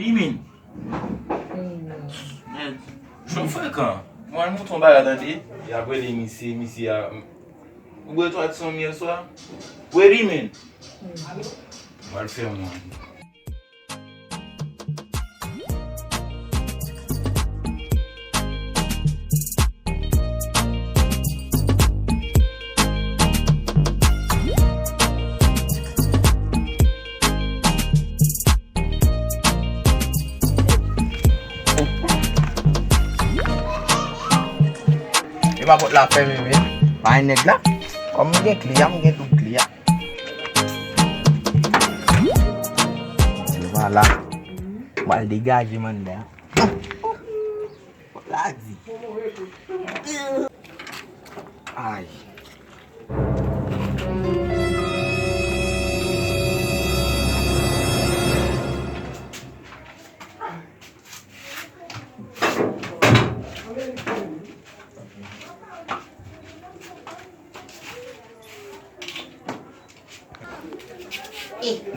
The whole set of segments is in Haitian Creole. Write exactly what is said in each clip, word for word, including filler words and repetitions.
Imin. Men, jwenn frekan. Mwen al montre yon bagay tande. Y ap rele misye, misye a. Ou bwè twa ti sonm yè swa? Bwè li, men. Mwen al fè yon. E pa pòt la fèmen, men. Bay nèg la. Kòm m gen kle a, m gen doub kle a. Vwala. M al degaje m anndan. Pòt la di. Ay.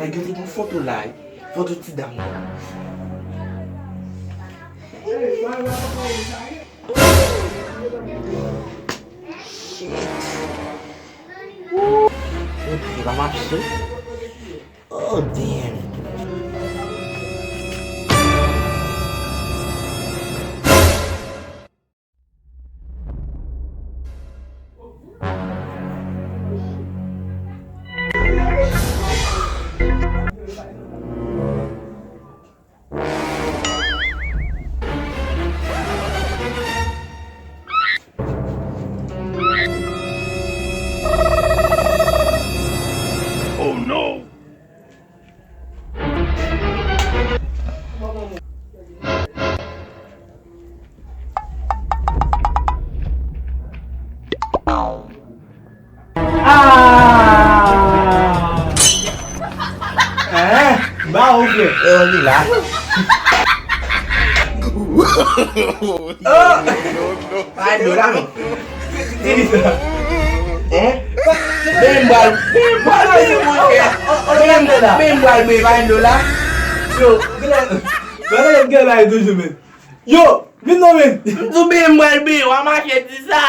Nèg yo te gen foto la, wi. Foto ti dam nan. Shit. Woo. Epi, pa mache. Oh, damn. Oh no! Ah! Hein? Ba ou frè. Yo, li la. Oh! Ay, do la, men. Hein? Men m pral, men m pral bwe, mon chè. Men m, men m pral bwe, pa gen dlo la. Yo, gade, gade, gade toujou, men. Yo, vin non, men. M tou bwe, m pral bwe, w a mache di sa.